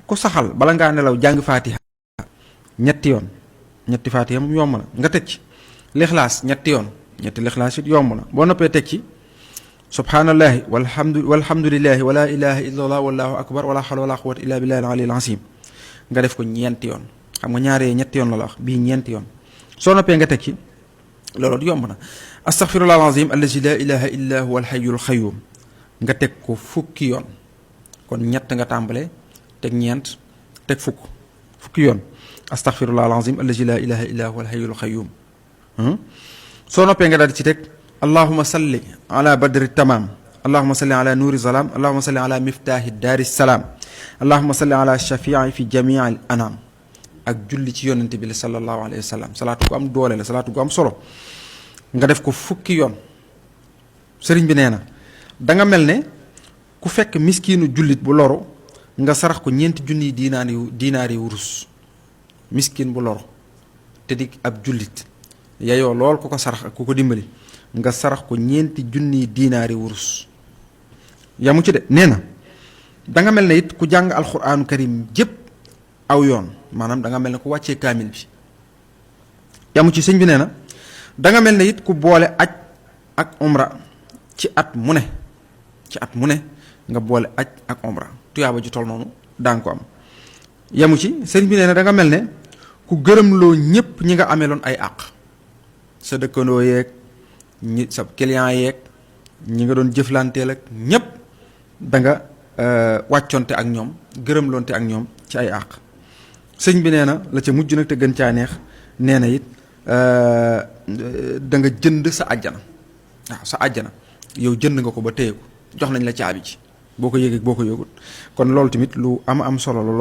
ku saxal bala ngaa nelaw jàng faatiha ñetti yoon ñetti faatiha moom yomb na nga teg ci lixlaas ñetti yoon ñetti lixlaas it yomb na boo noppee teg ci subhaanallahi walhamdulillahi wala ilaha illallah wallahu akbar wala hawla wala quwwata illa billahi al-aliyyil azim nga def ko ñeenti yoon xam nga ñaaree ñetti yoon la wax bii ñeenti yoon soo noppee nga teg ci loolu yomb na astaghfirullah al-azim allazi la ilaha illa huwa al-hayyul qayyum nga teg ko fukki yoon kon ñett nga tàmbale teg ñeent teg fukki yoon astaghfirullah al-azim allazi la ilaha illa huwa al-hayyul qayyum soo noppee nga daal di ci teg allahuma salli ala badri tamam allahuma salli ala nuuri zalam allahuma salli ala miftahi daari salaam allahuma salli ala shafii fi jamii al anam ak julli ci yonente bi sallallahu alayhi wa sallam salaatu gu am doole la salaatu gu am solo nga def ko fukki yoon sëriñ bi nee na danga mel ne ku fekk miskiinu jullit bu loru nga sarax ko ñeenti junniy diinaari wurus miskin bu loru te di ab jullit yayoo lool ku ko sarax ak ku ko dimbali nga sarax ko ñeenti junniy diinaari wurus yamu ci de nee na danga mel ne it ku jàng alquraanu karim jépp aw yoon maanaam danga mel ne ku wàccee kaamil bi yamu ci sëñ bi nee na danga mel ne it ku boole aj ak umra ci at mu ne nga boole aj ak umra tuyaaba ju tol noonu danga ko am yamu ci sëñ bi nee na danga mel ne ku gërëmloo ñépp ñi nga ameeloon ay àq sa dëkkandoo yeeg ñi sa client yeeg ñi nga doon jëflanteel ak ñépp da nga wàccoonte ak ñoom gërëmloonte ak ñoom ci ay àq sëñ bi nee na la ca mujj nag te gën caa neex nee na it da nga jënd sa àjjana waaw sa àjjana yow jënd nga ko ba téye ko jox nañ la caabi ci boo ko yëgee boo ko yëgut kon loolu tamit lu am solo la